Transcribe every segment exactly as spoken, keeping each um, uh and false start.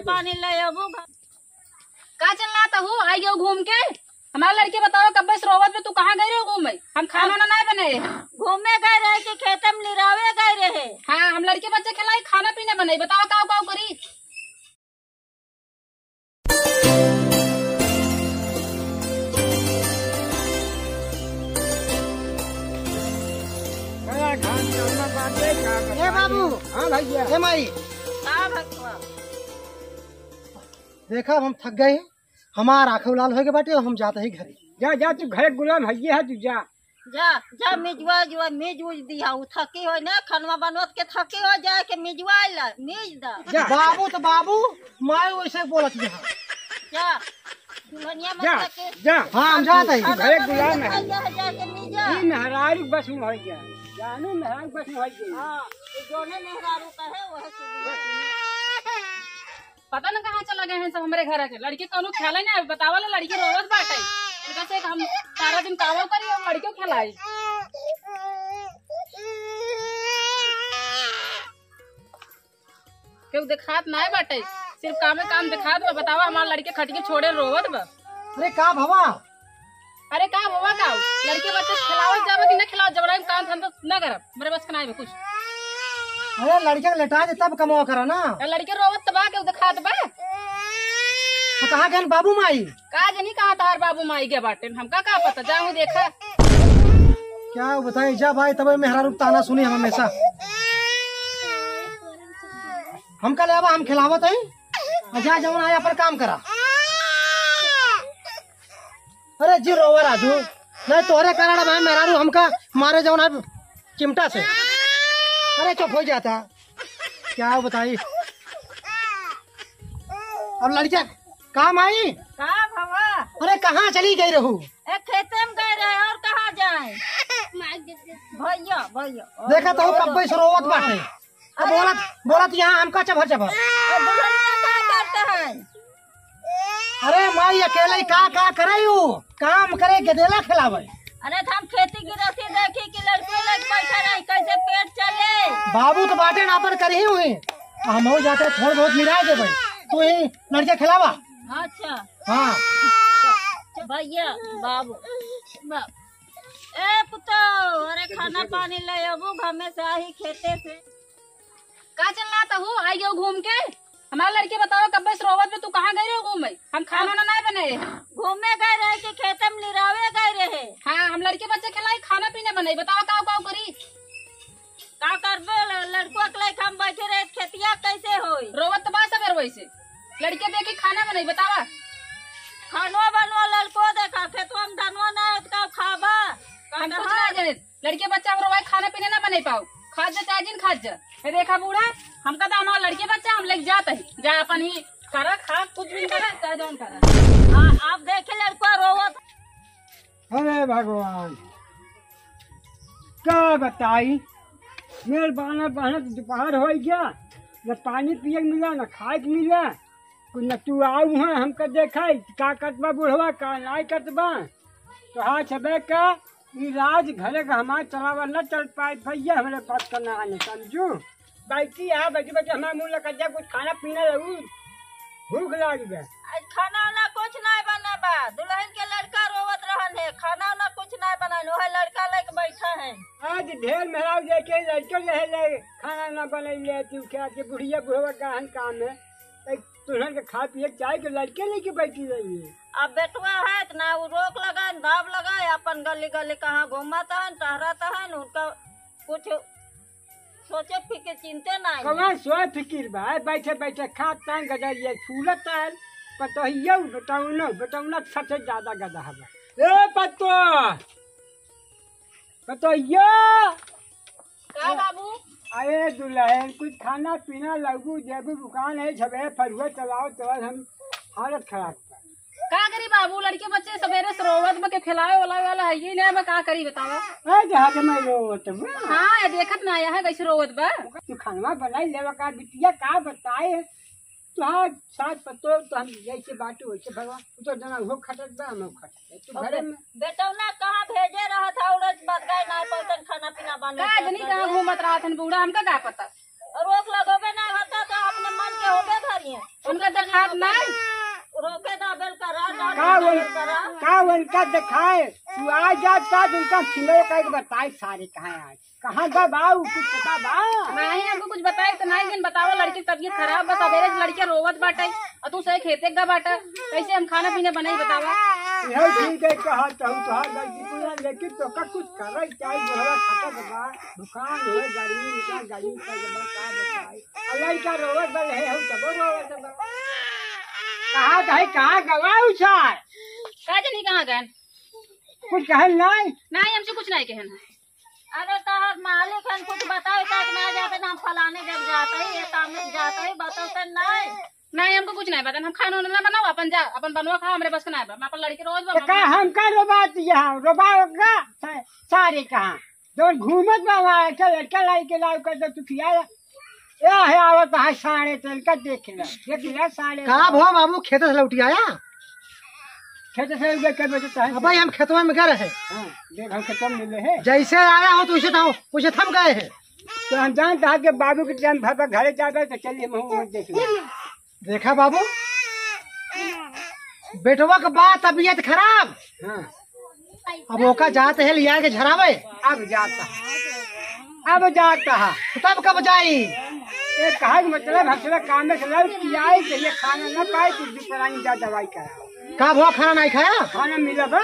पानी ले अबू। का चिल्लात हू? आई गयो घूम के। हमार लड़के बतावा, कब्बे से रोवत बा, तू कहाँ गई रहो घूमे? हम खाना ना, ना बनाए। घूमे गए रहे कि खेते में निरावे गए रहे? हाँ, हम लड़के बच्चे खिलाई, खाना पीना बनाई, बतावा काव काव करी। ए बाबू। हाँ भैया। ए माई। का भगवा? देखा, अब हम थक गए हैं, हमार आँखों लाल होइगे बाटे, अब हम जात ही घरे। जा, जा, तू घरे गुलाम हइये है, तू जा। जा, जा, मिजवा, जुआ, मिज उज दिया, उ थकी होई ना, खनवा बनवत के थकी हो, जाए के मिजवा ला, मिज दा। जा। बाबू तो बाबू, माई वैसे बोलत है। जा, दुल्हनिया मत जा, थके। जा। हाँ, हम जात ही। तू घरे गुलाम है। जा, जा, जाके मिजा। ई मेहरारू बस में होई गया। जानू मेहरारू बस में होई गया। हाँ, ये जोने मेहरारू का है, वह सुनिए। पता न कहाँ चला गए हैं सब हमरे घर के। लड़के कौनो ख्याल ही ना, बतावा ला, लड़के रोवत बाटे। इनका से हम सारा दिन कावल करी और लड़के खेलाई। केहू देखात नाय बाटे, सिर्फ कामे काम देखात बा। बतावा, हमार लड़के खटिया छोड़े रोवत बा। अरे का भवा? अरे का भवा का? लड़के बच्चे खिलावत जाबे कि न खिलावत, जबरन काम धंधा न करब, मेरे बस के नाय बा कुछ। अरे लड़के के लेटा दे तब कमवा करा ना। अरे लड़के रोवत त बा, केहू देखात बा? तो कहाँ गए बाबू माई? का जनी कहाँ तहार बाबू माई गए बाटे, हमका का पता, जाऊँ देखा। क्या बताई जा भाई, तब मेहरारू ताना सुनी हम हमेशा। हमका ले आवा, हम खिलावत हई। आ जा जवन आया अपन काम करा। अरे जी रोवा राजू, नहीं तोहरे कारण अब हम मेहरारू हमका मारे जवन है चिमटा से। अरे चुप हो जाता, क्या बताई। अब लड़किया काम आई। का भवा? अरे कहाँ चली गई रहू? ए, खेते में गए रहे और कहाँ जाए? भैया, भैया। देखा तो कब्बे से रोवत बाटे। अब बोलत, बोलत यहाँ हमका चभर चभर। ए, दुल्हनिया का करते हैं? अरे माई अकेले का, का करे यू? काम करे, गदेला खिलावे। अरे तो हम खेती गृहस्थी देखी कि लड़के लग बैठे रही, कैसे पेट चले? बाबू तो बाटे ना अपन करी हुई। हम हो जाते थोड़ बहुत मिला देबे। तू ही लड़के खिलावा। अच्छा। हाँ। भैया, बाबू, बाबू। ए पुतो, अरे खाना पानी ले अबू घर में से, आही खेते से। का चिल्लात हू? आई गयो घूम के। हमार लड़के बतावा, कब्बे से रोवत बा, तू कहाँ गई रहो घूमे? हम खाना ना, ना बनाए। घूमे गए रहे कि खेते में निरावे गए रहे? हाँ, हम लड़के बच्चे खिलाई, खाना पीना बनाई, बतावा काव काव करी? का करबे, ल-, लड़को के लेके हम बैठे रहे, खेतिया कैसे होई? रोवत बा सबेर वैसे। लड़के देखी खाना बनाई, बतावा। खानो बनवा लड़को देखा, खेतवा में धनवा ना है, तो का खाबा? हम कुछ ना जाने। लड़के बच्चा हम रोवाई, खाना पीना ना बनाई पाओ। खात जा चाहे जिन खात जा। ए देखा बूढ़ा, हमका तो हमार लड़के बच्चा हम लेके जात ही। जा अपन ही करा, खा, कुछ भी करा, चाहे जौन करा। आ, आप देखे लड़का रोवत। अरे भगवान, का बताई, मेरे बाना बाना तो दोपहर हो गया, न पानी पिए के मिला, न खाए के मिला, कुछ न तू आऊ है, हमका देखा, का करत बा बुढ़वा, का नाई करत बा। तो हाँ छबे का, ई राज घरे का हमार चलावा न चल पाए भैया, हमरे बात का ना आने, समझू? बैठी है, बैठी बैठी हमार मुँह लगा जा, कुछ खाना पीना रहू, भूख लाग बे। आज खाना वाना कुछ ना बना बा, दुल्हन के लड़का रोवत रहन है, खाना वाना कुछ ना बना, वह लड़का लेके बैठा है। आज ढेर मेहरारू लेके लड़के रहे ले, खाना ना बनैले, तू क्या के बुढ़िया बुढ़वा गहन काम है, एक दुल्हन के खा पिए के चाहे के लड़के लेके बैठी रही है। अब बेटवा है त ना उ रोक लगा, दाब लगा, अपन गली गली कहाँ घूमत हन, टहरत हन, उनका कुछ सोचे फिक्र चिंते ना है। कौन सोच फिकिर बा? बैठे बैठे खात तान गदरिया फूलत तान, पतोहियो बेटौनो, बेटौना सबसे ज्यादा गदहा बा। ए पत्तो, पतोहियो, का बाबू? अरे दुल्हन, कुछ खाना पीना लगू, जेबू दुकान है, झबे फरुआ चलाओ, तो हम हालत खराब कर। का करी बाबू, लड़के बच्चे सवेरे से रोवत बा, के खिलावे वाला वाला है ही नहीं, मैं का करी बतावा? ए, जहाँ के मैं रोवत बा। हाँ, ये देखत ना आया है कैसे रोवत बा। तू खानवा बनाई लेवा का बिटिया, का बताए? तोहार सास पतोह तो हम जैसे बाटे वैसे भगवान, तू तो जना उहो खटत बा, हम खटत बा। तू अब घरे बे-, में बेटौना कहाँ भेजे रहत है, उड़द बदगाय ना पलतन खाना पीना बने का जनी कहाँ घूमत रहत हन बूढ़ा, हमका का पता। रोक लगोबे ना होता तो अपने मन के होबे धरिए। उनका देखात नहीं। रोके दाबेल करा, ना का रोके उन-, दाबेल करा। का उनका देखाए? तू आ जा, तब उनका छिलो का एक बताए सारे कहाँ आए। कहाँ गा बा, उ कुछ पता बा? नहीं, हमको कुछ बताए तो नहीं, लेकिन बतावा, लड़की की तबीयत खराब बा, सबेरे से लड़किया रोवत बाटे, और तू सही खेते गा बाटा, कैसे हम खाना पीना बनाई, बतावा? यही ठीक है, कहा तो हम तोहार गलती पूरा, लेकिन तो का कुछ करे, चाहे बुढ़वा खटत बा, दुकान हो, गर्मी में क्या, गर्मी का जब का बताए, और लड़का रोवत बा, है हम तबो रोवत बा। कहाँ गए, कहाँ गवा उछार? का जानी कहाँ गए? कुछ कहल नहीं? नहीं, हमसे कुछ नहीं कहन है। अरे तोहर मालिक हन, कुछ बताओ तक ना जाते ना, हम फलाने जब जाते ही, ये काम में जाते ही, बताओ तो नहीं। नहीं, हमको कुछ नहीं पता, हम खाना उना ना बनाओ, अपन जा, अपन बनवा खा, हमरे बस का ना बा। हम अपन लड़के रोज तो बा-, का हम का रोबा दिया, रोबा होगा, सा-, सारे कहाँ? जौन घूमत बा वहाँ के लड़का लाई के लाओ कर दो तू खिया। ए है आवत है साढ़े तेल का देख ले, देख ले साढ़े का भो बाबू, खेत से लौटी आया? खेत से उधर के बेचता है। अबे हम खेतवा में गए रहे। हाँ, देख हम खेतवा में मिले हैं। जैसे आया हो तो उसे था, उसे थम गए हैं। तो हम जानता है कि बाबू के टाइम भर भर घरे जाता है तो चलिए हम वहाँ देख लें। देखा बाबू, बेटवा के बा तबीयत खराब। हाँ। अब ओका जात है लिया के झरावे। अब जाता है, अब जाता है। तब कब जाई? ये कहा कि मतलब हसला काम में चला कि आई तो ये खाना ना पाए, कुछ भी परानी जा दवाई करा। का भवा खाना नहीं खाया? खाना मिला बा?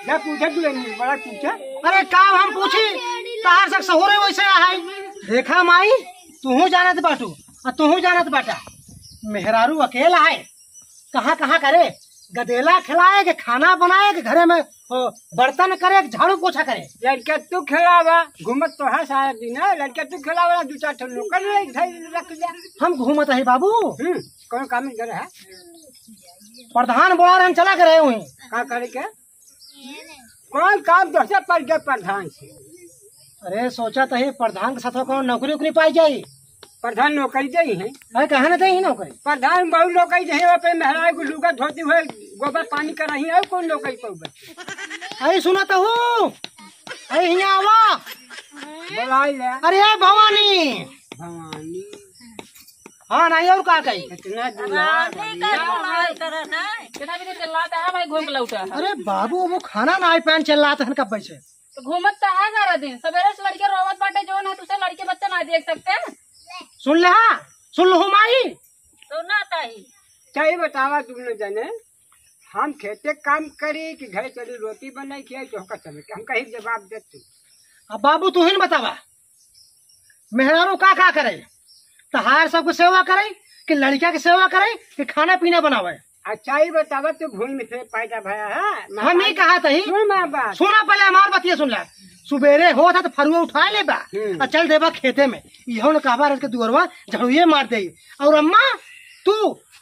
जा पूछे तू, बड़ा पूछे। अरे का हम पूछी? तार सक सहुरे वैसे है। देखा माई, तूहू जानत बाटू, आ तूहू जानत बाटा। मेहरारू अकेला है, कहाँ कहाँ करे, गदेला खिलाए के, खाना बनाए के, घरे में, ओ, बर्तन करे के, झाड़ू पोछा करे। लड़का तू खिलावा, घूमत तो है सारा दिन, है? लड़का तू खिलावा, दो चार ठो नौकर ले धर रख ले। हम घूमत है बाबू। हम्म, कौन काम में करे है? प्रधान बोला रहे, हम चला के रहे हुए। का करे के? कौन काम दोसर पर के प्रधान से? अरे सोचा तो है प्रधान के साथ कौन नौकरी उकरी पाई जाई? प्रधान नौकरी दे ही है। अरे कहाँ ना दे ही नौकरी? प्रधान बहुत नौकरी दे है, अपने मेहरारू को लुगा धोती हुए गोबर पानी कर रही है, और कौन नौकरी पाऊ बच्चे? अरे सुनो तो हूँ, अरे हियाँ आवा। बुलाई ले। अरे भवानी। भवानी। हाँ, नहीं और का कही? इतना दुलार रानी का बढ़िया। दुलार करत है। कितना भी चिल्लाता है भाई, घूम के लौटा है। अरे बाबू, वो खाना ना आए, पैन चिल्लाते हैं कब से। तो घूमत तो है सारा दिन, सवेरे से लड़के रोवत बाटे, जो ना तुझसे लड़के बच्चा ना देख सकते हैं। सुन ले, हाँ, सुन लो माई। सुना ताई। सही बतावा तुमने जाने, हम खेते काम करी कि घर चली रोटी बनाई, खियाई, तो हमका चले के, हम कहीं जवाब देते। अब बाबू तू ही न बतावा, मेहरारू का का करे? तहार सबके सेवा करे कि लड़का के सेवा करे कि खाना पीना बनावे? अच्छा ही बतावा, तू भूमि में से पैदा भया है? हम ही कहा तही। सुन माँ बात। सुना पहले हमार बतिया सुन ले। सुबेरे होत है तो फरुआ उठा ले बा। हम्म। आ चल देबा खेते में। इहो न कहबा रज के दुअरवा झाड़ुए मार दे। और अम्मा तू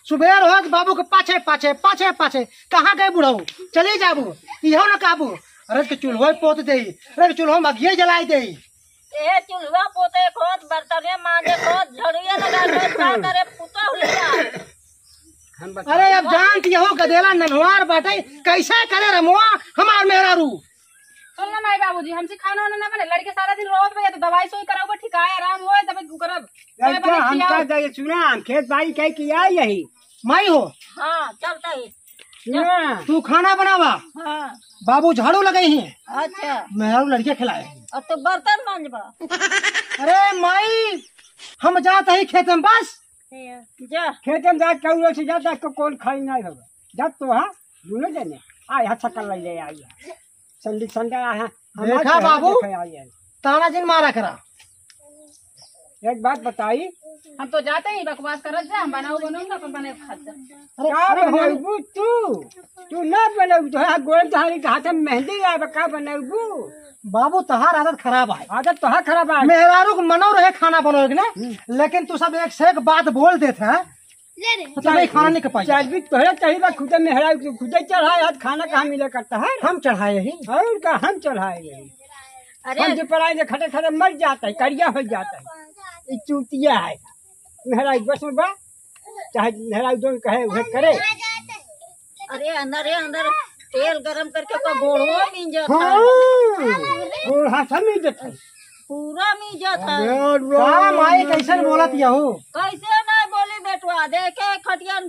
सुबेर होत बाबू के पाछे पाछे पाछे पाछे कहाँ गए बुढ़ऊ? चली जाबू। इहो न कहबू रज के चूल्हो पोत दे, रज के चूल्हो में अगिए जलाए दे। ए चूल्हा पोते खोत, बर्तने मांजे खोत, झड़ुए लगा खोत, का करे पुतोह लिया। हम बता अरे अब जान कि यहो गदेला ननवार बाटे, कैसे करे रमुआ हमार मेहरारू? सुन ना माई बाबूजी, हमसे खाना वाना ना बने, लड़के सारा दिन रोवत बा, या तो दवाई सुई कराओ, ठिकाए आराम होए, तब उ करब। तब लड़का बने हम खियाओ। का जाए, सुना, हम खेत बाड़ी कह के आई यही। माई हो। हाँ, चलता ही। सुना। तू खाना बनावा। हाँ। बाबू झाड़ू लगाई हैं। अच्छा। मेहरारू लड़के खिलाए। अब तो बर्तन मांजबा। अरे माई, हम जात ही खेत में बस। जा। खेत में जात कहूँ से जाता को कौन खाई नहीं होगा। जब तो हाँ, दोनों जने। आ यहाँ चक्कर लग जाए, आई है। संडी संडा है, हम देखा आज बाबू, देखे आई है। ताना जिन मारा करा। एक बात बताई। हम तो जाते ही बकवास करत जा, हम बनाऊ बनाऊ ना, अपन बने खात जा। अरे, का अरे, बनाऊ तू? तू ना बनाऊ, तो है गोल धारी के हाथ में मेहंदी लाए, का बनाऊ? बाबू, तहार आदत खराब है। आदत तोहार खराब है। मेहरारू के मनो रहे खाना बनोगे ना, हम्म। लेकिन तू सब एक से एक बात बोल देत है। ले रे। तो तुम्हें खाना नहीं खपाई। चर्बी तोहरे चाहिए बा, खुदे मेहरारू के खुदे चढ़ाए, आज खाना कहाँ मिले करता है? हम चढ़ाए ही। और का हम चढ़ाए ही? अरे। हम जो पराए जे खटे खटे मर जाता है, करिया हो जाता है। ई चूतिया है। मेहरारू बस में बा, चाहे मेहरारू जोन कहे, उहे करे। अरे अंदर, ए अंदर तेल गरम करके ओकर गोड़वा मींजत है। हाँ, गोड़ हाथ मींजत है। पूरा मींजत है। अरे रे। का माई कैसन बोलत यहू? कैसे नहीं बोली बेटवा? देखे खटिया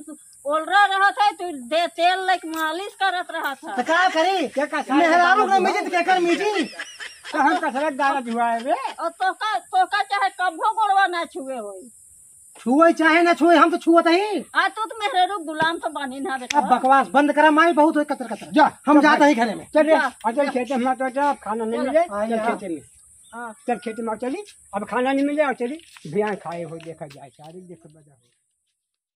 ओलरा रहत है, तू दे तेल लेके मालिश करत रहत है। तो का करी? के का सारे मेहरारू बाबा ना मिली तो केकर मिली? तो हम कसरत दारा जुआए बे। और तोका, तोका चाहे कभो गोड़वा ना छुए होई। छुए चाहे ना छुए, हम तो छुअत ही। आ तू तो मेहरारू गुलाम तो बानी ना बेटा। अब बकवास बंद करा माई, बहुत होई कतर कतर। जा, हम जा, जात जा। ही घरे में। चल रे, जा, आ चल जा। खेते में तो जा, अब खाना नहीं चल। मिले, हाँ, चल जा। खेते में। हाँ। चल खेते में चली, अब खाना नहीं मिले, और चली बिहान खाए हो, देखा जाए, सारी देख बजा हो।